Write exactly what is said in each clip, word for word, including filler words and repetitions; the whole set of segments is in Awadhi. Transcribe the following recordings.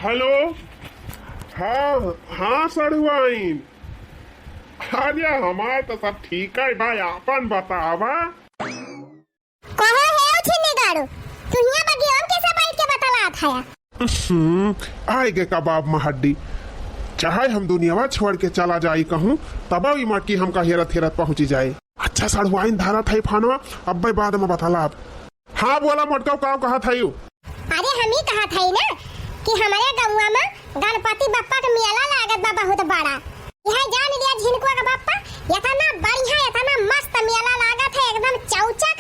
हेलो। हाँ, हाँ सड़ुआइन। अरे हमार तो सब ठीक है भाई, आपन बतावा। कहो हे उछिन्नी गाड़ू, तू हियां बगिया में कैसे बैठ के बतलात हया? हम्म, आए गे कबाब में हड्डी। चाहे हम दुनियावा छोड़ के चला जाई कहूँ, तबो ई मटकी हमका हेरत हेरत पहुँची जाए। अच्छा सड़ुआइन धरत है फोनवा, अब्बे बाद में बतलाब। हाँ बोला मोटकऊ, का कहत है यू? अरे हम ही कहत है ना कि हमरे गौवा में गणपति बप्पा के मेला लागत बा बहुत बड़ा। यह जान लिया झिनकुआ का बप्पा, इतना बढ़िया, इतना मस्त मेला लागत है, एकदम चौचक,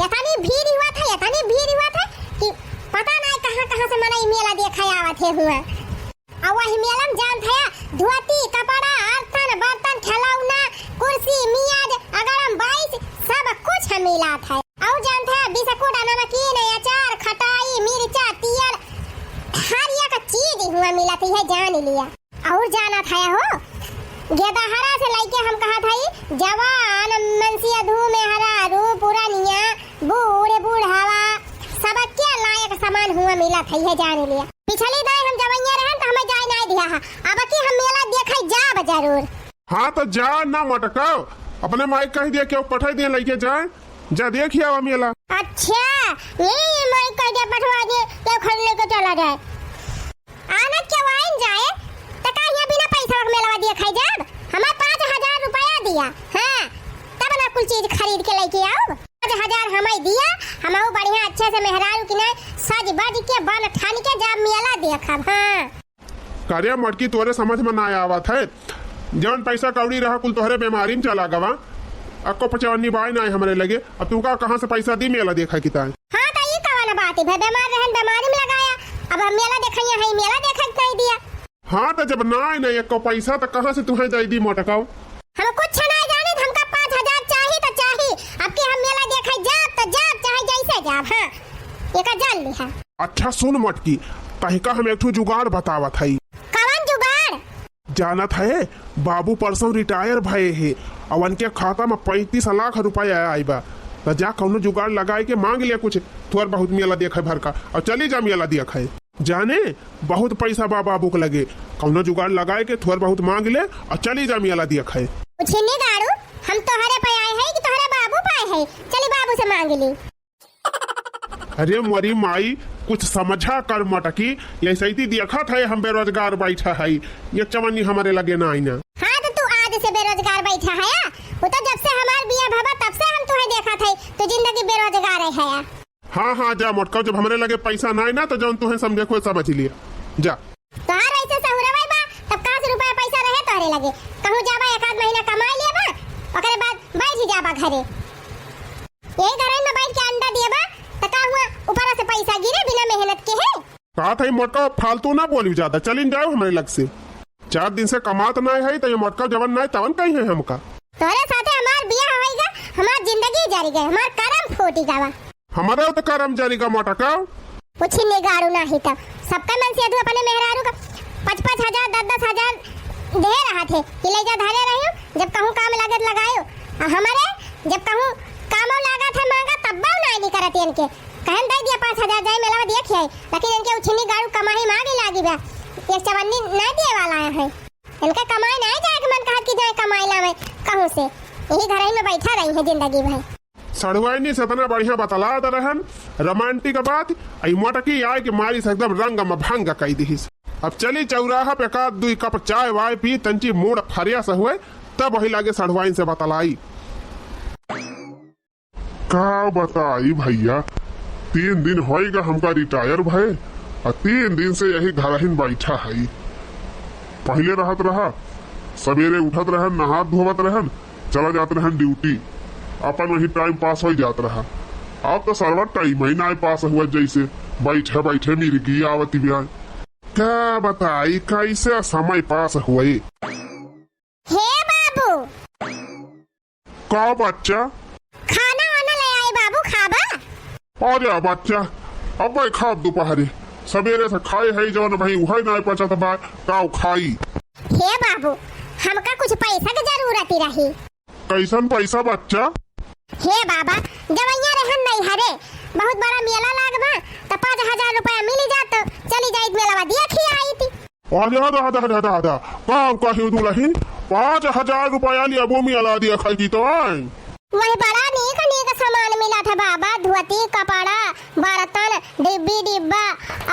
इतनी भीड़ हुआ था, इतनी भीड़ हुआ था कि पता नहीं कहाँ कहाँ से मनई मेला देखे आवत है हुआ। और वही मेला में जानत है, धोती, कपड़ा, आरतन, बर्तन, खिलौना, कुर्सी, मेज, अगरम बाइस, सब कुछ मिलत है। और जानत है, बिस्कुट, नमकीन, अचार, खटाई, मिर्चा, तेल, हर एक चीज हुआ मिलत है, जान लिया। और जानत है हो, गेदहरा से लइके हम कहत हई, जवान, मनसिया धू मेहरारू, पुरनिया, बूढ़, बूढ़ावा, सबके लायक सामान हुआ मिलत है, जान लिया। पिछली दाई हम जवैया रहन त हमें जाए नाई दिया है। अब की हम मेला देखे जाब जरूर। हाँ तो जा ना मटकाओ, अपने माई कह दिया कि पठाई दिया लइके जाए, जा देखिया आवा मेला। अच्छा, ये माई कह दिया पठवा दे, तो घर लेके चला जाए। आनत के वाइन जाए, त का यहाँ बिना पैसा के मेलवा देखे जाब? हमार पाँच हजार रुपया दिया, हाँ, तब ना कुल चीज खरीद के लइके आउब। पाँच हजार हमें दिया, हमहू बढ़िया अच्छे से मेहरारू की नाई सज बज के बन ठन के जाब मेला देखब। हाँ। का रे मटकी, तोरे समझ में ना आवत है, जौन पैसा कौड़ी रहा कुल तोहरे बीमारी में चला गवा, अक्को पचवन्नी बाय ना हमरे लगे, अब तू का कहाँ से पैसा दी मेला देखा की ताई? हाँ तो ई कवन बात है भाई, बीमार रहन बीमारी में लगाया, अब हम मेला देखैया है, मेला देखे के नहीं दिया। हाँ, तो जब ना आए ना एको पैसा, तो कहाँ से तुहें दे दी मोटकाऊ? हम कुछ ना जाने, हमका पाँच हजार चाही तो चाही। अब के हम मेला देखे जाब तो जाब, चाहे जैसे जाब। हाँ, एका जान लिहा। अच्छा सुन मटकी, तहिका हम एक ठो जुगाड़ बतावत हई। कवन जुगाड़? जानत है, बाबू परसों रिटायर भये है, और उनके खाता में पैंतीस लाख रुपया आई बा। तो जा कौनो जुगाड़ लगाए के मांग ले कुछ, थोड़ बहुत मेला देखे भर का, और चली जा मेला देखे। जाने, बहुत पैसा बा बाबू के लगे, कौनो जुगाड़ लगाए के थोड़ बहुत मांग ले और चली जा मेला देखे। उछिन्नी गाड़ू, हम तोहरे पे आए हैं कि तोहरे बाबू पे आए हैं? चली बाबू से मांग ली। अरे मोरी माई, कुछ समझा कर मटकी, ये सैती देखत है हम बेरोजगार बैठा है, ये चवन्नी हमारे लगे ना आई ना। हाँ तो तू आज से बेरोजगार बैठा है, वो तो जब से हमार बिया भवा तब से हम तुहे देखत है, तू जिंदगी बेरोजगार है। हाँ, हाँ, जा मोटका, जब हमरे लगे पैसा नाई ना, तो जौन तुहे समझे को समझ लिया। जा। तोहार ऐसे सहुरवाई बा, तब कहाँ से रुपया पैसा रहे तोहरे लगे? कहूँ जाबा, एक आध महीना कमाई लेबा, ओकरे बाद बैठ ही जाबा घरे। यही घर में बैठ के अंडा देबा, तो का हुआ, ऊपर से पैसा गिरे बिना मेहनत के है? कहा था मोटका, फालतू ना बोली ज्यादा, चलिन जाओ हमरे लग से। चार दिन से कमात नाई है, तो ये मोटका जवन नाई तवन कही है हमका। तोहरे साथे हमार बियाह होइगा, हमार जिंदगी जरी गए, हमार करम फूटी गवा। हमारे तो करम जरी गा मोटका। उछिन्नी गाड़ू नाही तब। सबका मन से अधू अपने मेहरारू का पाँच पाँच हजार, दस दस हजार दे रहा थे कि ले जा धरे रहियो, जब कहूँ काम लागत लगायो। आ हमारे जब कहूँ कामो लागत है मांगा, तब नाई निकरत इनके। कहन दे दिया पाँच हजार, जाए मेला में दिया खियाई, लेकिन इनके उछिन्नी गाड़ू कमाई मांगे लागी बा। ये चवन्नी नाई दिए वाला है। इनका कमाई नाई जाए के मन कहत कि जाए कमाई लावे कहूँ से, यही घर में बैठा रही है जिंदगी भर। सड़ुआइनी से इतना बढ़िया बतलात रहन, रोमांटिक बात, आई मोटकी आए के मारी से एकदम रंग में भंग कई दिहिस। अब चली चौराहा पे का दुई कप चाय वाय पी, तंची मूड फरिया से हुए, तब वही लागे सड़ुआइन से बतलाई। का बताई भैया, तीन दिन होइगा हमका रिटायर भए, आ तीन दिन से यही घरहिन बैठा हई। पहिले रहत रहा, सबेरे उठत रहन, नहात धोवत रहन, चला जात रहन ड्यूटी, अपन वही टाइम पास होइ जात रहा। अब तो सरवा टाइम ही नाय पास हुआ, जैसे बैठे बैठे मिर्गी आवती ब्याय। का बताई कैसे समय पास हुए। हे बाबू। का बच्चा? खाना वाना ले आई बाबू, खाबा? अरे बच्चा, अब मैं खाब दोपहरे, सबेरे से खाए है जौन भाई उहे नाय पचत बा, का खाई? हे बाबू, हमका कुछ पैसा के जरूरत ही रही। कैसन पैसा बच्चा? हे बाबा, जवैया रहन नहीं हरे, बहुत बड़ा मेला लाग बा, त पाँच हजार रुपया मिली जात, चली जाइत मेलावा देखी आई। अरे दादा, दादा, दादा, का कही दुलहिन, पाँच हजार रुपया लेबो मेला देखै की तो। वही बड़ा नीक नीक सामान मिलत है बाबा, धोती, कपड़ा, बर्तन, डिब्बी डिब्बा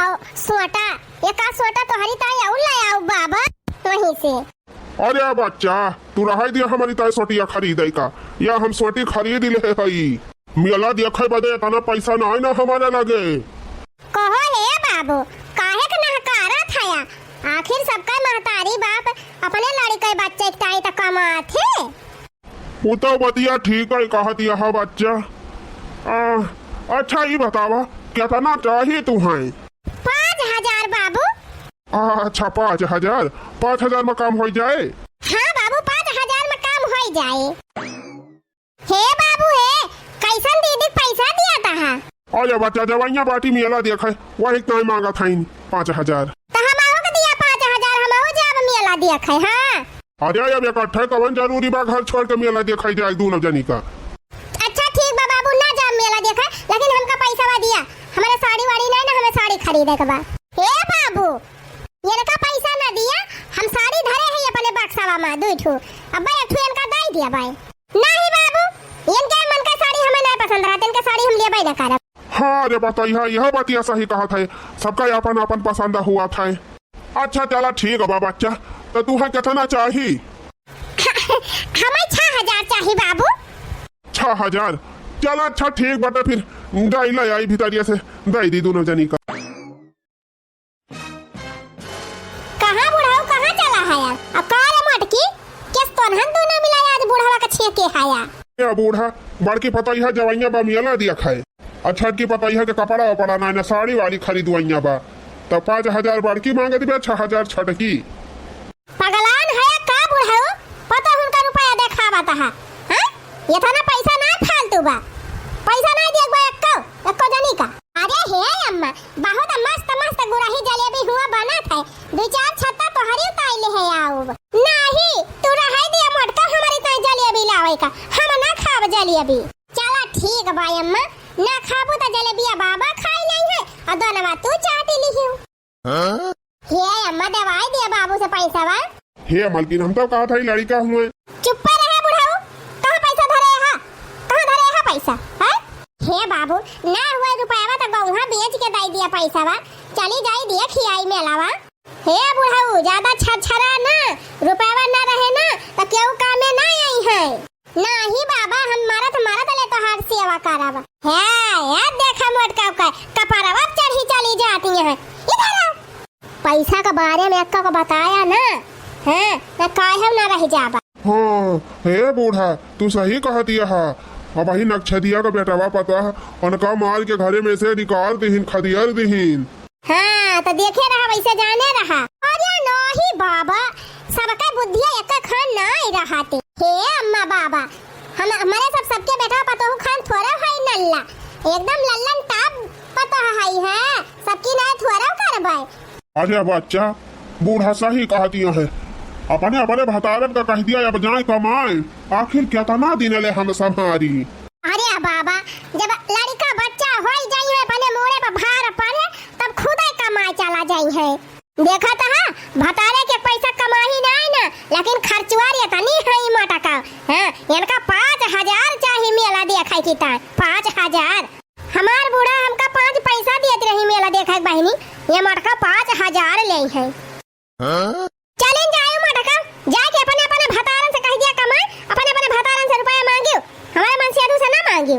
और सोटा। एका सोटा तोहरी ताई और ले आओ बाबा वहीं से। अरे बच्चा, तू रहै दिया हमरी ताई सोटिया खरीदै का, या हम सोटी खरीद लेहे हई। मेला देखै बदे एतना पैसा नाहीं ना हमरे लगे। कहो हे बाबू, काहे के नहकारत हया? आखिर सबका महतारी बाप अपने लड़िके बच्चे के ताई त कमात है। उ तो बतिया ठीक है कहत यह बच्चा। आ, अच्छा ई बतावा, केतना चाही तुहैं? पाँच हजार बाबू। अच्छा, पाँच हजार? पाँच हजार में काम होइ जाए? हाँ बाबू, पाँच हजार में काम होइ जाए। हे बाबू हे, कैसन दीदी पैसा दिया तहा? अरे बच्चा, जवैया बाटी मेला देखै, वही ताई मांगत हईन पाँच हजार। त हमहू के दिया पाँच हजार, हमहू जाब मेला देखै, हाँ। अरे अब इकट्ठे कवन जरूरी बा घर छोड़ के मेला देखै जाए दूनो जनी का? अच्छा ठीक बा बाबू, ना जाब मेला देखै, लेकिन हमका पैसा दिया, हमरे साड़ी वाड़ी नाहीं ना, हमें साड़ी खरीदे के बा। हे बाबू, इनका पैसा ना दिया, हम साड़ी धरे हई अपने बक्सवा में दुई ठो, अब्बा एक ठो इनका दई दिया बाय। नहीं बाबू, इनके मन का साड़ी हमें नहीं पसंद रहत, इनके साड़ी हम लेबे ना करब। हाँ रे बतैया, यह बतिया सही कहत है, सबका अपन अपन पसंद हुआ था। अच्छा चला ठीक बा बच्चा, तो तुहैं केतना चाही? हमें छह हजार चाही बाबू। छह हजार? चला अच्छा ठीक बाटे, फिर जाई ले आई भितरिया से, दई दी दूनो जनी का। कहाँ बुढ़ऊ, कहाँ चला हया? अब का रे मोटकी, केस तोनहन दूनो मिला आज बुढ़वा का छेके हया? ए बूढ़ा, बड़की पतैया जवैया बा मेला देखै, आ छोटकी पतैया के कपड़ा वपड़ा ना, ना साड़ी वाड़ी खरीदवैया बा, त पाँच हजार बड़की मांगत बा, छह हजार छोटकी। पगलान हया का बुढ़ऊ? पता उनका रुपया देखावत हा, हाँ? एतना पैसा ना फालतू बा, पैसा ना देख बा एक्को, एक्को जनी का। अरे हे अम्मा, बहुत मस्त मस्त गुरही जलेबी हुआ बनत है, दुई चार छत्ता तोहरी उताई ले है आउब। नहीं, तू रहै दिया मोटका, हमरी ताई जलेबी लावै का, हम ना खाब जलेबी। चला ठीक बा अम्मा, ना खाबू त जलेबिया बाबा खाई लई है और दोनवा तू चाटी लिहियो। हाँ? हे अम्मा, देवाई दिया बाबू से पैसा बा। हे मलकिन, हम तो कहत हई लड़िका हुए। चुप्पे रहे बुढ़ऊ, कहाँ पैसा धरे हा? कहाँ धरे हा पैसा? हैं? हे बाबू, ना हुए रुपयावा त गौहा बेच के दई दिया पैसा बा। चली जाई दिया खियाई मेलावा। हे बुढ़ऊ, ज्यादा छरछरा ना, रुपयावा ना रहे ना त केहू कामे ना आई है। नाही बाबा, हम मरत मरत ले तोहार सेवा करब। हे, हे देखा मोटका का कपरवा चढ़ी चली जाती है। इधर आओ। पैसा के बारे में एक्का को बताया ना, हैं, ना काहे ना रह जाबा। हाँ, हे बूढ़ा, तू सही कहतिया हा। अबही नक्शदिया का बेटवा पता है, उनका मार के घरे में से निकाल दिहिन, खदियर दिहिन। हाँ, त देखे रहा, वैसे जाने रहा। अरे नाही बाबा, सबका बुद्धिया एक खान नाई रहते। हे अम्मा बाबा, हम, हमरे सब सबके बेटा पतोहू खान थोड़ा है नल्ला, एकदम लल्लन टाप पतोह है, है, सबकी नाई थोड़ा करबै। अरे बच्चा, बूढ़ा सही कहतिया है, अपने अपने भतारन का कह दिया अब जाए कमाए, आखिर केतना दिन ले हम संभारी। अरे बाबा, जब लड़िका बच्चा होई जाई है, अपने मूड़े पर भार पड़े, तब खुदे कमाए चला जाई है। देखत हा, भतारे के पैसा कमाही नाई ना, लेकिन खर्चुआर एतनी है ई मटका। हाँ, इनका पाँच हजार चाही मेला देखै की ताई, पाँच हजार। हमार बूढ़ा हमका पाँच पैसा देत रही मेला देखै के बहिनी, ये मटका पाँच हजार लेई है। हाँ? चलिन जायो मटका, जाके अपने अपने भतारन से कह दिया कमाए, अपने अपने भतारन से रुपया मांगियो, हमारे मनसेधू से ना मांगियो।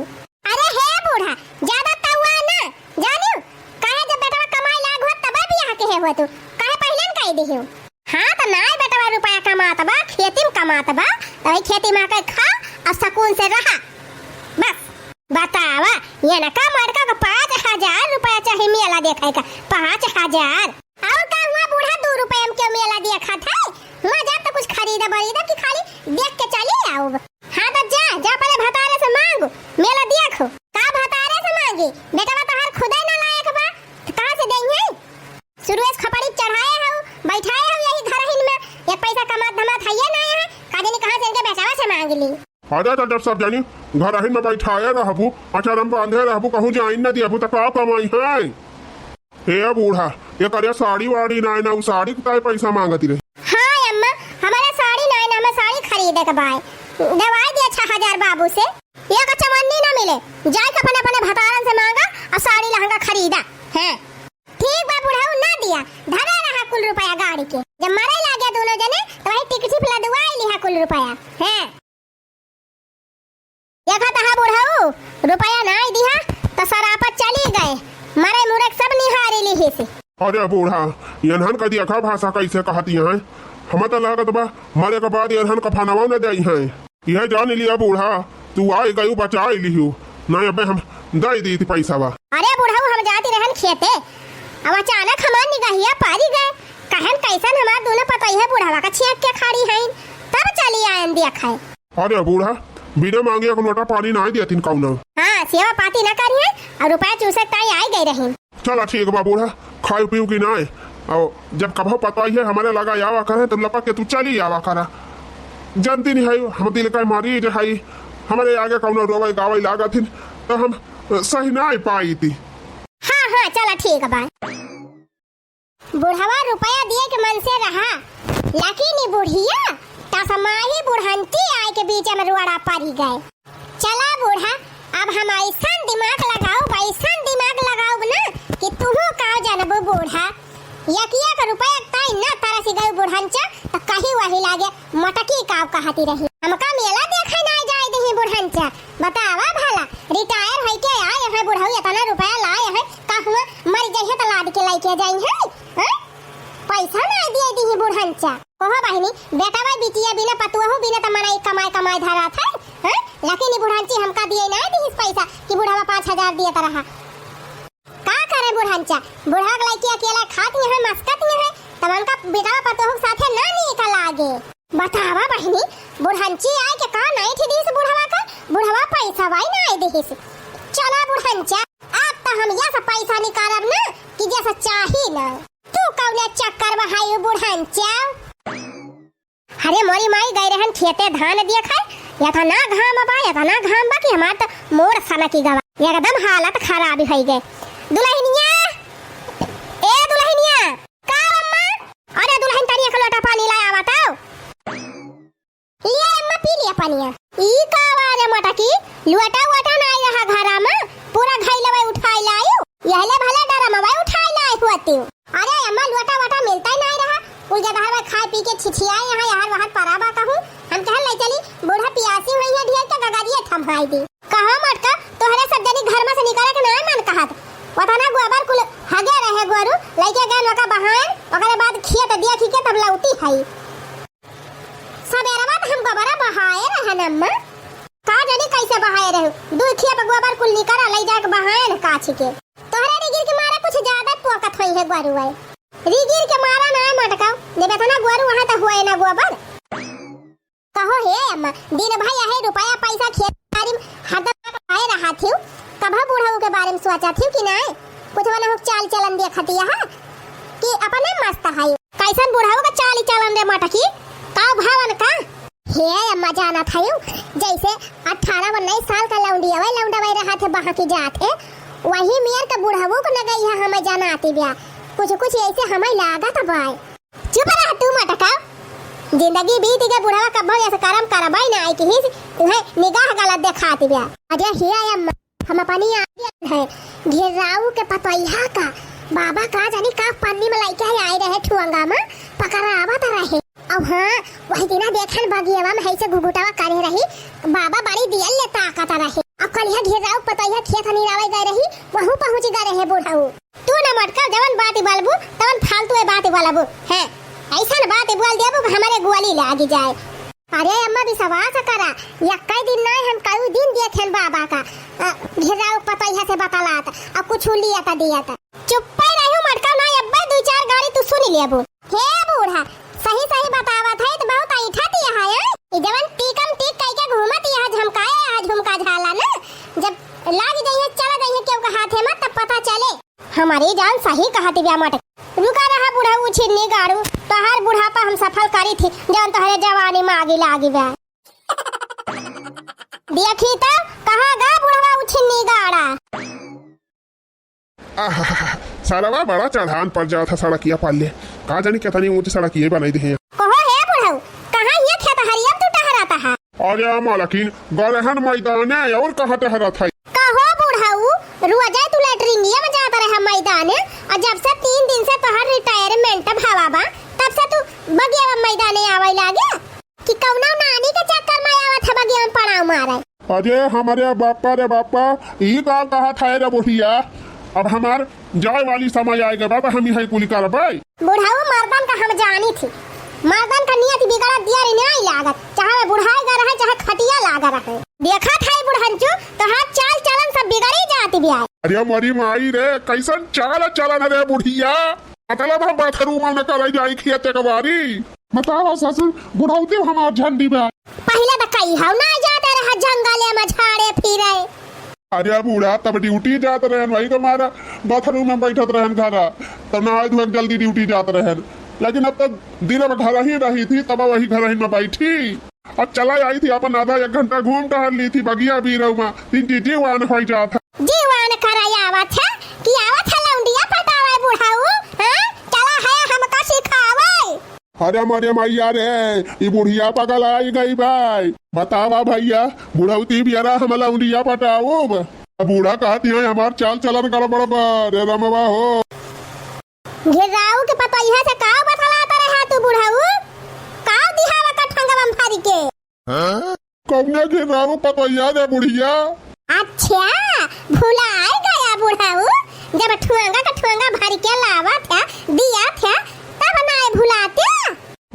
अरे हे बूढ़ा, ज्यादा तउआ ना, जानियो, काहे जब बेटवा कमाए लाग होत तबे बियाह के हे हो तू, काहे पहिले न कह दिहियो? हाँ त नाय बेटवा रुपया कमात बा, खेती में कमात बा, त वही खेती में आके खा और सुकून से रहा। बस बतावा, ये ना का मटका का पाँच हजार रुपया चाही मेला देखै का, पाँच हजार। और का हुआ बूढ़ा, दू रुपया में क्यों मेला देखत है? हुआ जा तो कुछ खरीदा बरीदा कि खाली देख के चली आउब। हाँ तो जा, जा अपने भतारे से मांगो, मेला देखो। का भतारे से मांगी? बेटवा तोहार खुदे ना लायक बा, तो कहाँ से देई है? शुरू से खपड़ी चढ़ाए हऊ, बैठाए हऊ यही घरहिन में, एक पैसा कमात धमात हइये ना है, का जानी कहाँ से इनके बेटवा से मांग ली। अरे तो जब सब जानी घरहिन में बैठाए रहबू, अचरम बांधे रहबू, कहूँ जाइन न दियबू, तो का कमाई है? हे बूढ़ा, एकरे साड़ी वाड़ी नाई ना, उ साड़ी के ताई पैसा मांगती रही। हाँ अम्मा, हमरे साड़ी नाई ना, हमें साड़ी खरीदे के बाय। दवाई दिया छह हजार बाबू से। एक चवन्नी ना मिले, जाए के अपने, अपने भतारन से मांगा और साड़ी लहंगा खरीदा। हैं? ठीक बा बुढ़ऊ, ना दिया, धरे रहा कुल रुपया गाड़ी के। जब मरे लागे दोनों जने, तो वही टिकठी पे लदवाई लिहा कुल रुपया। हैं? देखा तहा बुढ़ऊ, रुपया नाई दिहा, तो सरापत चली गए, मरे मुरक सब निहारी लिहिस। अरे बूढ़ा, एनहन का देखा भाषा कैसे कहती हैं? हम तो लागत बा, मरे के बाद एनहन कफनवा न देई हैं। यह जान लिया बूढ़ा, तू आई गयू बचाई लिहू, नहीं अबे हम दे दी थी पैसा बा। अरे बुढ़ऊ, हम जाती रहन खेते, अब अचानक हमार निगहिया पारी गए, कहन कैसन हमार दोनों पतई है बुढ़वा का छेक के खड़ी हैं, तब चली आयन देख है। अरे बूढ़ा, बिना मांगे एक लोटा पानी नाई देतिन कौनो। हाँ, सेवा पाती ना करिहैं और रुपया चूसे ताई आई गई रही। चला ठीक बा बूढ़ा, खाई पीऊ की नाई। और जब कभो पतई है हमरे लगा आवा करे, तब लपक के तू चली आवा करा। जानती नहीं है, हम दिल का मरीज है, हमरे आगे कौनो रोवे गावे लागत हिन, तो हम सही नाई पाई थी। हाँ, हाँ, चला ठीक बा। बुढ़वा रुपया दिए के मन से रहा, लेकिन ई बुढ़िया तसमाही बुढ़ंती आए के बीच में रुआड़ा पड़ी गए। चला बूढ़ा, अब हम ऐसन दिमाग लगाउब, ऐसन दिमाग लगाउब ना कि तुहू का जनबू बूढ़ा। यकिया के रुपया ताई ना तरस गई बुढ़ंचा, तो कहीं वही लागे मोटकी काव कहती रही। हमका मेला देखे ना जाए दही बुढ़ंचा। बतावा भला, रिटायर होइके आए हैं बुढ़ऊ, इतना रुपया लाए हैं, का हुआ मर जइहे तो लाद के लइके जाई हैं? हैं? पैसा ना दिए दही बुढ़ंचा। ओहो बहिनी, बेटा भाई बिटिया बिना पतुआ हो बिना तो मना कमाए कमाए धरा था, हैं? लेकिन ई बुढ़ंची हमका दिए ना दही पैसा कि बुढ़वा पाँच हजार दिए तो रहा। का करे बुढ़ंचा? बुढ़वा के लइके अकेला खात नहीं है, मस्कत नहीं है, तब उनका बेटवा पतोह के साथे ना नीक लागे। बतावा बहिनी, बुढ़ंची आए के का नाई थी दीस बुढ़वा का? बुढ़वा पैसा वाई ना आई दीस। चला बुढ़ंचा, अब तो हम यस पैसा निकारब ना कि जस चाही ना। तू कौने चक्कर में हाई बुढ़ंचा? अरे मोरी माई गए रहन खेते धान दिया खाए, इतना घाम बा, इतना घाम बा कि हमार तो मोर सनकी गवा, एकदम हालत खराब होइ गए। दुलहिनिया, ए दुलहिनिया। का अम्मा? अरे दुलहिन तनी एक लोटा पानी लाया बताओ। लिया अम्मा पी लिया पानिया। ई का आवाज है मोटा की? लोटा वोटा नाई रहा घरा में, पूरा घैलवा उठाई लायू। यहले भले डरमवा उठाई लाई हुअती। अरे अम्मा, लोटा वोटा मिलता ही नाई रहा। कुल जगह में खाए पी के छिछियाए यहाँ यहाँ वहाँ परा बा कहूँ। हम कहन ले चली, बूढ़ा पियासी हुई है ढेर के गगरिये थम्हाई दी। कहा मटका, तोहरे सब जनी घर में से निकले के नाई मन कहत। वतना गोबर कुल हगे रहे गोरू, लइके गए ओका बहान, ओकरे बाद खेत देखी के तब लौटी हई। सबेरवा त हम गोबरा बहाए रहन अम्मा। का जानी कैसे बहाए रहू, दू खेप गोबर कुल निकरा लई जाके बहाए न काछी के। तोहरे रिगिर के मारा कुछ ज्यादा पोकत होई है गोरुआ। रिगिर के मारा ना मटकाओ, जब इतना गोरू वहाँ त हुए ना गोबर। कहो हे अम्मा, दिन भर यही रुपया पैसा खेत बारी में हरदम बहाए रहा थिउ, कभा बुढ़ऊ के बारे में सोचा थिउ कि नाय? कुछ वना हो चाल चलन देखती है कि अपने मस्त है। कैसन बुढ़ऊ का चाल चलन रे मटकी? का भावन का? हे अम्मा जानत हयू, जैसे अठारह उन्नीस साल का लौंडियवे लौंडवे रहत है बहकी जात है, वही मेर के बुढ़ऊ को न गई है हमें जनाती ब्या। कुछ कुछ ऐसे हमें लागत बाय। चुप रह तू मटका, जिंदगी बीत गए बुढ़वा कब्बो ऐसे करम करबाई ना आई किहिस, तुहे निगाह गलत देखाती ब्या। अरे हे अम्मा, हम अपनी आगे है, घेराऊ के पतोहिया का, बाबा का जानी का पन्नी में लइके आए रहे ठुअंगा में, पकड़ावत रहे। अब हाँ, वही दिना देखन बगियवा में ऐसे घुघुटावा करे रही, बाबा बड़ी दियल ले ताकत रहे। अब कलिया घेराऊ के पतोहिया खेत निरावे गए रही, वहू पहुँच गए रहे बुढ़ऊ। तू न मटका जवन बात बोलबू, तवन फालतू ए बात बोलबू, हैं? ऐसन बात बोल देबू कि हमारे गोली लागी जाए। अरे अम्मा, विश्वास करा, यक्कै दिन नाय, हम कई दिन देखेन बाबा का, अ, घेराऊ पतैया से बतलात, अब कुछ लिया त दिया त। चुप्पे रहू मटका, नाय अब्बे दुई चार गारी तू सुनी लेबू। हे बूढ़ा, सही सही बतावत है, त बहुत ऐठा दिया है, हैं? ई जवन टीकम टीक कई के घूमत यहाँ झमकाए, यहाँ झुमका झाला ना, जब लाग जाइए, चला जाइए केहू के हाथे में, तब पता चले। हमारी जान सही कहत बिया मटका। रुका रहा बुढ़ऊ छिन्नी गाड़ू, तोहार बुढ़ापा हम सफल करी थी, जौन तोहरे जवानी में आगी लागी बा। देखी तो, कहाँ गा बुढ़वा उ छिन्नी गाड़ा? आहा, सरवा बड़ा चढ़ान पर जात है सड़किया पाले। का जानी केतनी ऊँच सड़किया बनाई देहे। कहो हे बुढ़ऊ, कहाँ ये खेत हरिया तू टहरात हा? अरे मालकिन, गए रहन मैदाने, और कहाँ टहरत है? कहो बुढ़ऊ, रोजे तू लैट्रिनिया में जात रहे मैदाने, और जब से तीन दिन से तोहर रिटायरमेंट भवा बा, तब से तू बगिया में मैदाने आवे लागे कि कौनो नानी के चक्कर में आवत है बगिया में पड़ाव मारे। अरे हमरे बापा रे बापा, ई का कहत है रे बुढ़िया? अब हमार जाए वाली समय आए के बाद हम यही कुल करबै। बुढ़ऊ मर्दन का हम जानी थी, मर्दन का नियत बिगड़त दिया रे नाई लागत, चाहे बुढ़ाई गा रहे, चाहे खटिया लागा रहे। देखत है बुढ़ंचू, तोहार चाल चलन सब बिगड़ी जाती बिया। अरे मरी माई रे, कैसन चाल चलन रे बुढ़िया? मतलब हम बाथरूम में करे जाई खेत के बारी। बतावा ससुर, बुढ़ौती हमार झंडी बा। पहिले त कही हौ ना जात रहा जंगले में झाड़े फिरे। अरे बूढ़ा, तब ड्यूटी जात रहन, वही के मारा बाथरूम में बैठत रहन घरा, तब नहाए धोए के जल्दी ड्यूटी जात रहन। लेकिन अब तक दिन में घर ही रही थी, तब वही घर ही में बैठी। अब चला आई थी, अपन आधा एक घंटा घूम टहल ली थी बगिया बीरऊ में, तीन जी जीवान हो जात है। जीवान कराई आवत है कि आवत है लौंडिया पटावे बुढ़ऊ, हाँ? चला है हमका सिखावे। अरे मरे मैया रे, ई बुढ़िया पगलाई गई भाई। बतावा भैया, बुढ़ौती बियरा हम लौंडिया पटाउब। बूढ़ा कहती है हमार चाल चलन गड़बड़ बा, रे रमवा हो। घिर्राऊ के पतोहिया से का बतलात रहा तू बुढ़ऊ? का दिहावा का ठंगवा में भरी के? कौने घिर्राऊ पतोहिया रे बुढ़िया? अच्छा, भुलाए गया बुढ़ऊ, जब ठुआंगा का ठुआंगा भर के लावा था, दिया था, तब नाय भुलाते।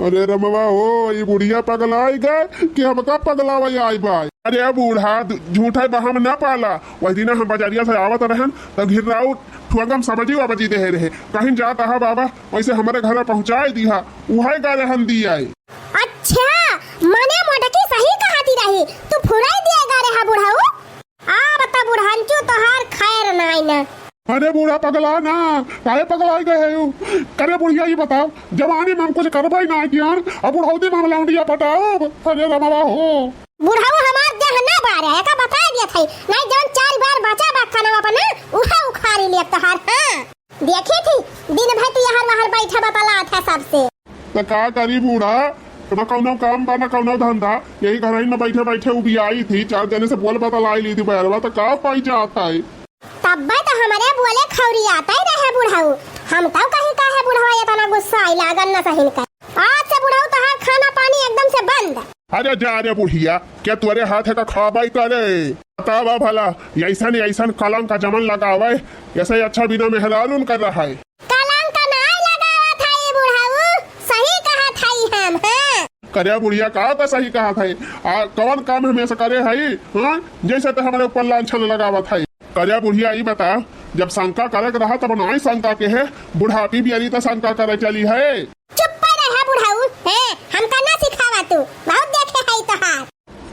अरे रमवा हो, ई बुढ़िया पगलाई गए कि हमका पगलावे आई बाय? अरे बूढ़ा, दु-, झूठा बहम न पाला। वही दिन हम बजरिया से आवत रहन, त घिर्राऊ ठुआंगा में सब्जी वब्जी दे रहे। कहीं जात हा बाबा, वैसे हमारे घर पहुँचाए दिहा, उहे गा रहन दिया। अच्छा, मने मोटकी सही कहती रही, तू फुराई दिए गा रहा बुढ़ऊ। अब त बुढ़ंचू तोहार खैर नाई न। अरे बूढ़ा पगला ना, काहे पगलाई गए हो? करे बुढ़िया, ये बताओ, जवानी में हम कुछ करबे ना कियान, अब बुढ़ौती में हम लौंडिया पटाओ। अरे रमवा हो। बुढ़ऊ हमार देह ना बारे, एका बता दिया था, नहीं जौन चार बार बचा बा खाना अपना, उहा उखाड़ी लिया तोहार, हाँ। देखी थी, दिन भर तू यहाँ वहाँ बैठा बतलात है सबसे। त का करी बूढ़ा, न कौनो काम बा, न कौनो धंधा, यही घर में बैठे बैठे उबियाई थी, चार जने से बोल बतलाई ली थी बहरवा, त का पाई जात है? तब्बे त हमरे बोले खौरी आता ही रहे बुढ़ऊ, हम तब कहीं काहे बुढ़वा इतना गुस्सा आई लागन न सहिन कर। आज से बुढ़ऊ तोहार खाना पानी एकदम से बंद। अरे जा रे बुढ़िया, क्या तोरे हाथ का खाबाई करे? बतावा भला, ऐसन ऐसन कलंक का जमन लगावे, ऐसे अच्छा बिना मेहरारून कर रहा है। कलंक नाय लगावत हई बुढ़ऊ, सही कहत हई हम, हाँ। करे बुढ़िया, का का सही कहत हई? आ, कवन काम हमेशा करे हई, हाँ? जैसे ते हमरे ऊपर लांछन लगावत हई। करे बुढ़िया, ई बता, जब शंका करे के रहा तब नाय शंका के है, बुढ़ापी बियरी त शंका करे चली है। चुप रहा बुढ़ऊ, हैं, हमका ना सिखावा तू, बहुत देखे हई तोहार।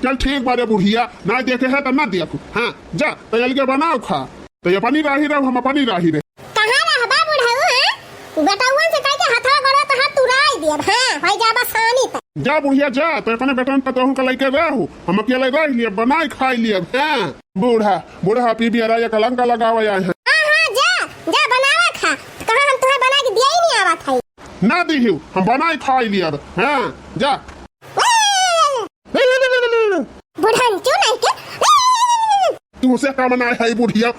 चल ठीक बा रे बुढ़िया, ना देखे है त ना देखू। हाँ, जा, त अलगे बनाओ खा। त अपनी राही रहो, हम अपनी राही रहे। कहाँ रहबा बुढ़ऊ, हैं? बेटउवन से कह के हथवा गोड़वा तोहार तुराई देब, हाँ, होई जाबा सानी त। जा बुढ़िया जा, त अपने बेटन पतोहन का लइके रहू, हम अकेले रह लिए, बनाई खाई लिए, हाँ। बूढ़ा, बुढ़ापी बियरा ये कलंक लगावे आए हैं। हाँ, हाँ, जा, जा बनावा खा। कहाँ हम तुहे बना के दिया ही नहीं आवत है। ना दीहू, हम बनाई खाई लिए, हाँ, जा। बुढ़ंचू नहीं के। तू से का मनाए है बुढ़िया?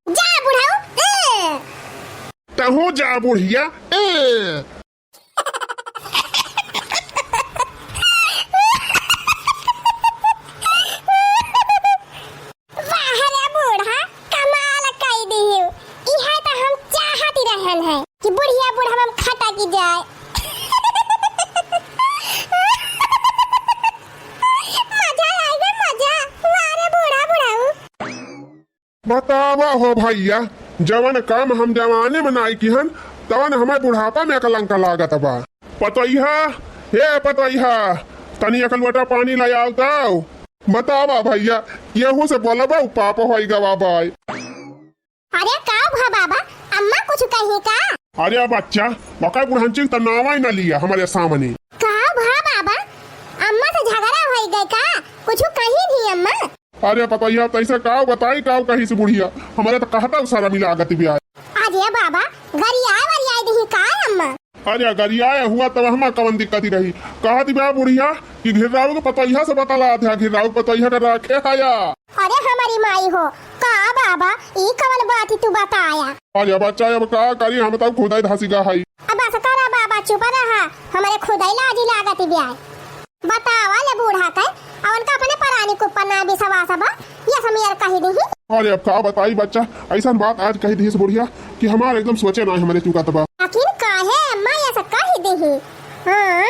जा बुढ़ऊ, ए। तहू जा बुढ़िया, ए। वाह रे बूढ़ा, कमाल कई दिहिउ। इहे त हम चाहत रहन है कि बुढ़िया बुढ़वा में खटक जाए। मजा आई बे मजा। वाह रे बूढ़ा बुढ़ऊ। बतावा हो भैया, जवन काम हम जवानी में नाई किहन, तवन हमें बुढ़ापा में कलंक लागत बा। पतोहिया, हे पतोहिया, तनी एक लोटा पानी ले आओ तो। बतावा भैया, येहू से बोलबा, पाप होई गवा बाय। अरे का भा बाबा, अम्मा कुछ कही का? अरे बच्चा, मका बुढ़ंची त नावा ही ना लिया हमारे सामने। का भा बाबा, अम्मा से झगड़ा होई गए का? कुछ कही नहीं अम्मा? अरे पतोहिया, तैसे काव बताई, काव कहिस बुढ़िया, हमरे त कहत सरम लागत बिया। अरे बाबा, गरियाए वरियाए दिही का अम्मा? अरे गरियाए हुआ तब हमा कवन दिक्कत ही रही। कहत बिया बुढ़िया कि घिर्राऊ के पतोहिया से बतलात है, घिर्राऊ के पतोहिया के राखे हया। अरे हमरी माई हो, का बाबा, ई कवन बात ही तू बताया? अरे बच्चा, अब का करी, हम तब खुदै धसी गा हई। अब बस करा बाबा, चुप रहा, हमरे खुदै लाज लागत बिया। बतावा ले बूढ़ा के, अउनका अपने परानी के ऊपर ना विश्वास बा, ये समियर कहि दिही। अरे अब का बताई बच्चा, अइसन बात आज कहि दिहिस बुढ़िया कि हमार एकदम सोचे ना हमरे चुकत बा। आखिर काहे अम्मा ऐसा कहि दिही? हाँ,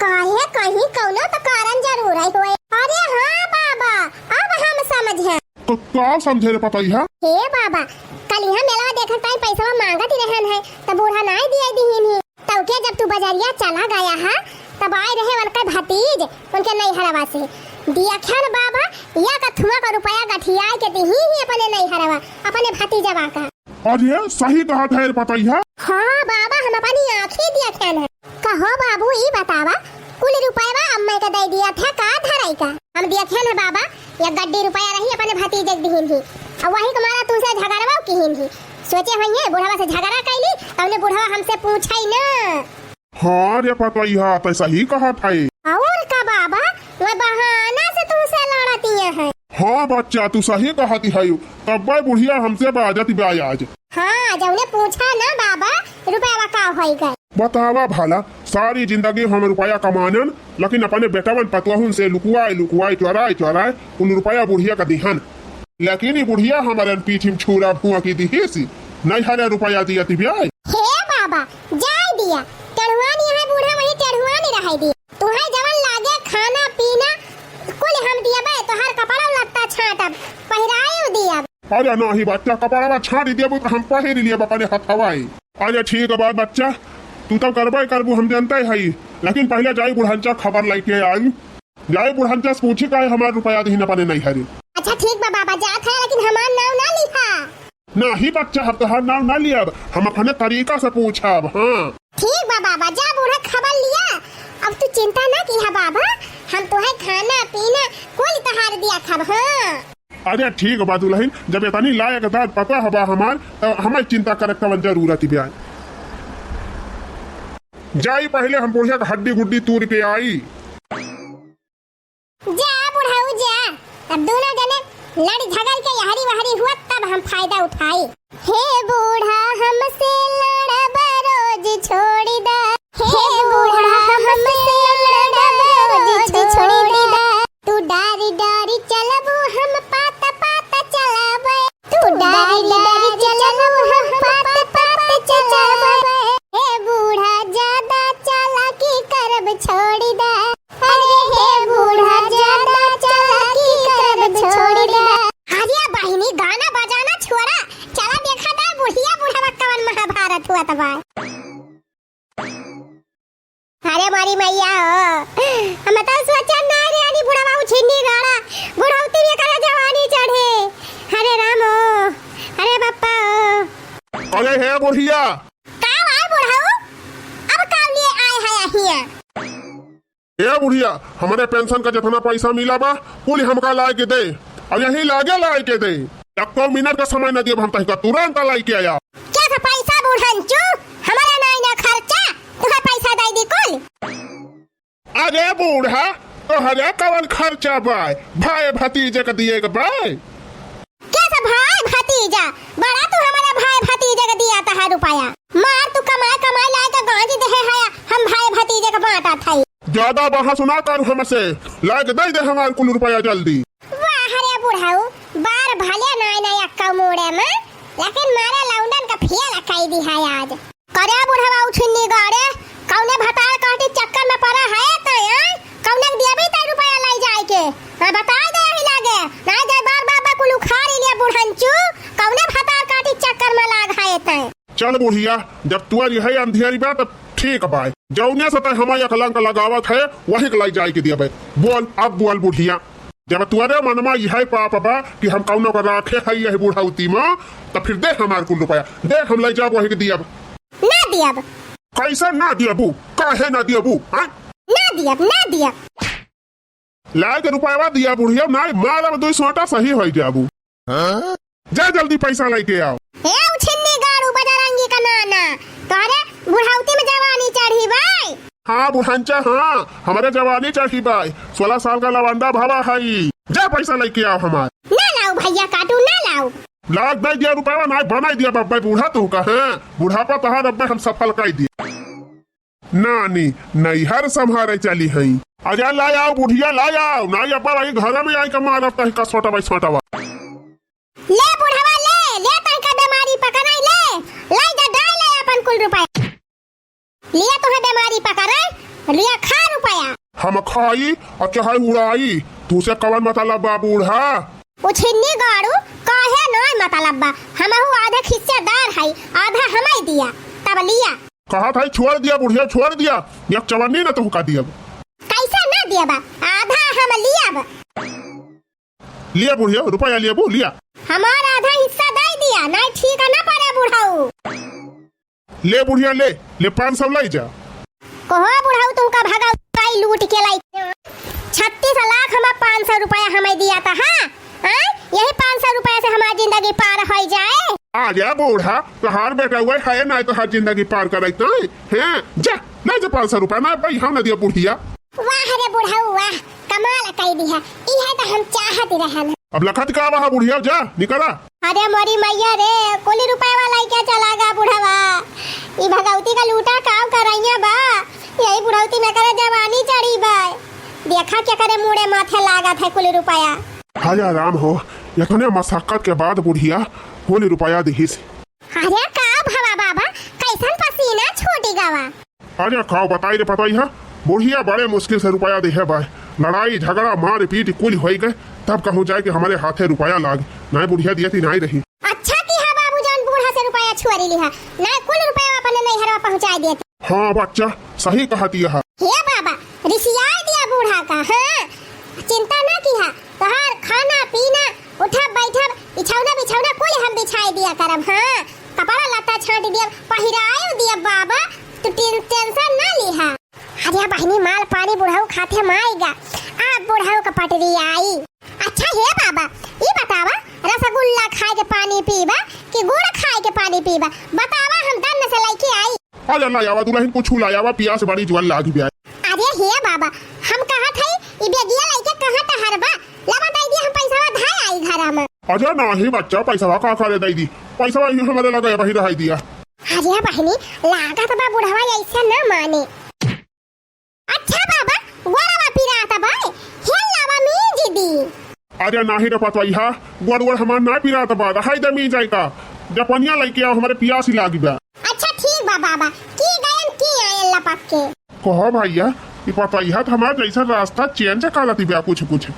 काहे कहीं कउनो तो कारण जरूर है होए। अरे हाँ बाबा, अब हम समझे। तो का समझे रे पतोहिया? हे बाबा, कल यहाँ मेलवा देखे टाइम पैसा मांगत ही रहन है, तो बूढ़ा नाई दिए दिहिन ही। तउके जब तू बजरिया चला गया हा, तब आए रहे उनके भतीज, उनके नैहरवा से। दियखन बाबा, या कथुआ का रुपया गठियाए के दिही ही अपने नैहरवा, अपने भतीजवा का। अरे, सही कहत है रे पतोहिया। हाँ बाबा, हम अपनी आँखी दियखन है। कहो बाबू, ई बतावा, कुल रुपयवा अम्मा के दे दिया था का धराई का? हम दियखन है बाबा, या गड्डी रुपया रही अपने भतीजे के दिहिन ही, और वही के मारा तुमसे झगड़वा किहिन ही। सोचे होइए बुढ़वा से झगड़ा कैली, तउने बुढ़वा हमसे पूछा ही ना। हाँ रे पतोहिया, तै सही कहत है। और का बाबा, वह बहाना से तुमसे लड़तिया है। हाँ बच्चा, तू सही कहत है, तब्बे बुढ़िया हमसे बाजत बा आज। हाँ, जउने पूछा ना बाबा, रुपया का होई गए। बतावा भला, सारी जिंदगी हम रुपया कमानन, लेकिन अपने बेटवन पतोहुन से लुकुआए लुकुआए, चोराए चोराए, उन रुपया बुढ़िया का दिहन। लेकिन ई बुढ़िया हमरन पीठी में छुरा भुआ की दिहिस, नैहरे रुपया दिया तिबियाई। हे बाबा, जाए दिया, टेढ़ुआनी है बूढ़ा, वही टेढ़ुआनी रहे दिया। तुहे जवन लागे खाना पीना कुल हम दियबे, तोहार कपड़ा लत्ता छाटब, पहिराई दियब। अरे नाही बच्चा, कपड़वा छाट देबू तो हम पहिर लियब अपने हथवाई। अरे ठीक बा बच्चा, तू तो करबे करबू, हम जानते हई, लेकिन पहले जाई बुढ़नचा खबर लेके आई। जाई बुढ़नचा से पूछी काहे हमार रुपया दिहिन अपने नैहरे। अच्छा ठीक बा बाबा, जात है, लेकिन हमार नाव ना लिहा। नाही बच्चा, हम तोहार नाव ना लियब, हम अपने तरीका से पूछब। हाँ ठीक बा बाबा, जा बूढ़ा खबर लिया। अब तू चिंता ना किहा बाबा, हम तोहे खाना पीना कुल तोहार दिया खब। हाँ। अरे ठीक बा दुलहिन, जब इतनी लायकदार पतोह बा हमार, तो हमें चिंता करे कवन जरूरत बा। जाई पहले हम बुढ़िया के हड्डी गुड्डी तूर के आई। जा बुढ़ऊ जा, अब दोनों जने लड़ झगड़ के यहरी वहरी हुआ तब हम फायदा उठाई। हे बूढ़ा हमसे लड़ब रोज छोड़ी दा, हे बूढ़ा हमसे लड़ब रोज छोड़ी दा। तू डारी डारी चलबू हम पात पात चलबे, तू डारी डारी चलबू हम पात पात चलबे। हे बूढ़ा ज्यादा चालाकी करब छोड़ी दा, अरे हे बूढ़ा ज्यादा चालाकी करब छोड़ी दा। अरे बहिनी गाना बजाना छोड़ा, चला देखा दा बुढ़िया बुढ़वा कवन महाभारत हुआ तबा। अरे मारी मैया हो, हम तो सोचा ना रे, अरे बुढ़वा उछिन्नी गाड़ा, बुढ़ौती में करे जवानी चढ़े। अरे राम हो, अरे बप्पा हो। अरे हे बुढ़िया। का आए बुढ़ऊ? अब का लिए आए है हिया? ए बुढ़िया, हमरे पेंशन का जितना पैसा मिला बा, कुल हमका लाए के दे, और यही लागे लाए के दे। एको मिनट का समय न दियब हम तहिका, तुरंत लाए के आया। क्या था पैसा बुढ़ंचू? हमारा नाई ना खर्चा, तुहे पैसा दे दी कुल। अरे बूढ़ा, तोहरे कवन खर्चा बा? भाई भतीजे के दिए के बा। कैसे भाई भतीजा? बड़ा तू हमारे भाई भतीजे के दिया था रुपया। मार तू कमाए कमाए लाए के गांजी देहे है, हम भाई भतीजे के बांटा था। ज्यादा बहस ना कर हमसे, लाए के दे दे हमार कुल रुपया जल्दी। वाह रे बुढ़ऊ, बार भले नाय नाय अक्का मोड़े में, लेकिन मारे लौंडन का फेल कई दी है आज। करे बुढ़वा उछिन्नी गाड़े, कौने भतार काटी चक्कर में पड़ा है तय, आय? कौने के दिया भी तय रुपया लाई जाए के? हाँ, बता दे यही लागे। ना जाए बार बार बार कुल उखाड़ ही लिया बुढ़ंचू, कौने भतार काटी चक्कर में लाग है तय। चल बुढ़िया, जब तुअर यही अंधियरी बा तब ठीक बा। जौने से तय हमार एक लंक लगावत है, वही के लाई जाए के दिया बे। बोल, अब बोल बुढ़िया। जब तुअरे मनमा यह पाप बा कि हम कौनो का राखे है यही बुढ़ौती में, तो फिर दे हमार कुल रुपया, दे हम ले जाब वही के दियब। ना दियब। कैसे ना दियबू? काहे ना दियबू? हाँ? ना दियब, ना दियब। लाइके रुपयवा दिया बुढ़िया, नाहीं मारब दुइ सोटा सही होइ जाबू। हाँ? जा जल्दी पैसा लइके आव। हे उछिन्नी गाड़ू बजरंगी का नाना, तोहरे बुढ़ौती में जवानी चढ़ी बाय। हाँ बुढ़ंचा, हाँ, हमरे जवानी चढ़ी बाय, सोलह साल का लवंडा भवा हई। जा पैसा लइके आव हमार। ना लाउब भइया काटू, ना लाउब। लाग दइ दिया रुपयवा, नाहीं बनाइ दिया बब्बे बूढ़ा तोहका, हाँ? बुढ़ापा तोहार अब्बे हम सफल कइ दिया। नानी, नैहर सम्हारे चली हई। अरे ला आव बुढ़िया, ला आव, नाहीं अब्बा वही घर में आइके मारब तोहका सोटवा सोटवा। ले बुढ़वा ले, ले तोहका बेमारी पकड़ाई ले, लाई जा डाल ले अपन कुल रुपया। लिया तोहे बेमारी पकड़ाई, लिया खा रुपया। हम खाई अउर चाहे उड़ाई, तुसे कवन मतलब बा बूढ़ा? उछिन्नी गाड़ू, काहे नाहीं मतलब बा? हमहू आधे हिस्सेदार हई, आधा हमइ दिया, तब लिया। कहत हई छोड़ दिया बुढ़िया, छोड़ दिया, एक चवन्नी न तोहका दियब। कइसे ना दियबा? आधा हम लियब। लिया बुढ़िया, रुपया लिया बू, लिया। हमार आधा हिस्सा दइ दिया, नाहीं ठीक न पड़े बुढ़ऊ। ले बुढ़िया ले, ले पाँच सौ लइ जा। कहो बुढ़ऊ तोहका भगवाई लूटिके लाई। छत्तीस लाख हमार पाँच सौ रुपया हमइ दिया त, हाँ? आय? यही पाँच सौ रुपया से हमार जिंदगी पार होइ जाए। अरे बूढ़ा, तोहार बेटवा है नाहीं तोहार जिंदगी पार करइ तइ, हैं? जा, लइ जा पाँच सौ रुपया, नाहीं भाई हम न दिया बुढ़िया। वाह रे बुढ़ऊ वाह, कमाल कइ दिहा, इहे त हम चाहत रहन। अब लखत का बा बुढ़िया, जा निकरा। अरे मोरी मइया रे, कुल रुपयवा लइके चला गा बुढ़वा। ई भगौती का लूटा काव करइया बा, यही बुढ़ौती में करे जवानी चढ़ी बा। देखा केकरे मुड़े माथे लागत है कुल रुपया। हाय राम हो, इतने मशक्कत के बाद बुढ़िया कुल रुपया दिहिस। अरे का भवा बाबा, कइसन पसीना छूटी गवा। अरे का बताई रे पतोहिया, बुढ़िया बड़े मुश्किल से रुपया देहे बाय। लड़ाई झगड़ा मार पीट कुल होइ गए, तब कहूँ जाइके हमरे हाथे रुपया लाग, नाहीं बुढ़िया दियत ही नाहीं रही। अच्छा किहा बाबू जउन बूढ़ा से रुपया छुअरी लिहा, नाहीं कुल रुपया अपने नैहरवा पहुँचाइ देत। हाँ बच्चा, सही कहत यह। हे बाबा, रिसियाइ दिया बूढ़ा का, हाँ, चिंता न किहा, तोहार खाना पीना, उठब बैठब, इछौना बिछौना कुल हम बिछाइ दिया करब, हाँ, कपड़ा लत्ता छाँट दियब, पहिराइउ दियब बाबा, तू टेन-, टेंशन न लिहा। अरे बहिनी, माल पानी बुढ़ऊ खाते माइगा, अब बुढ़ऊ का पटरी आई। अच्छा हे बाबा, ई बतावा, रसगुल्ला खाइके पानी पीबा कि गुड़ खाइके पानी पीबा? बतावा, हम दन्न से लइके आई। अरे लायावा दुलहिन, कुछ लायावा, पियास बड़ी जुआन लागी ब्याय। अरे हे बाबा, हम कहत हई, ई बेगिया लइके कहाँ टहरबा? लावा दइ दिया, हम पैसवा धइ आई घरा में। अरे नाहीं बच्चा, पैसवा का करे दइ दी, पैसवा ही हमरे लगे वही रहइ दिया। अरे बहिनी, लागत बा बुढ़वा अइसे न माने। अच्छा बाबा, गोड़वा पिरात बा, हे लावा मीज दी। अरे नाहीं रे पतोहिया, गोड़ वोड़ हमार नाहीं पिरात बा, रहइ दे मीजइ का। जा पनिया लइके आव, हमरे पियास ही लागी बा। अच्छा ठीक बा बाबा, की गयन की आयल लपक के। कहो भइया, ई पतोहिया त हमार जइसन रास्ता change करत बा कुछ कुछ,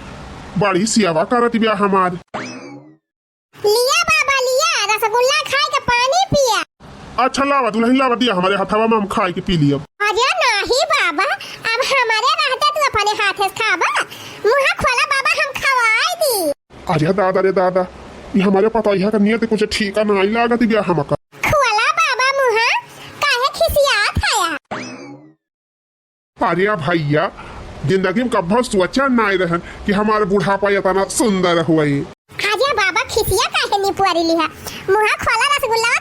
बड़ी सेवा करत बा हमार। लिया बाबा लिया, रसगुल्ला खाइके पानी पिया। अच्छा लावा दुलहिन, लावा दिया हमरे हथवा में, हम खाइके पी लियब। अरे नाहीं बाबा, अब हमरे रहते तू अपने हाथे से खाबा, मुँह खोला बाबा, हम खवाइ दी। अरे दादा रे दादा, ई हमरे पतोहिया का नियत कुछ ठीका नाहीं लागत बा हमका। खोला बाबा मुँह, काहे खिसियात हया? अरे भइया, जिंदगी में कब्बो सोचा नाहीं रहन कि हमार बुढ़ापा इतना सुंदर होई। अरे बाबा, खिसिया काहे निपुअरी लिहा? मुँह खोला रसगुल्ला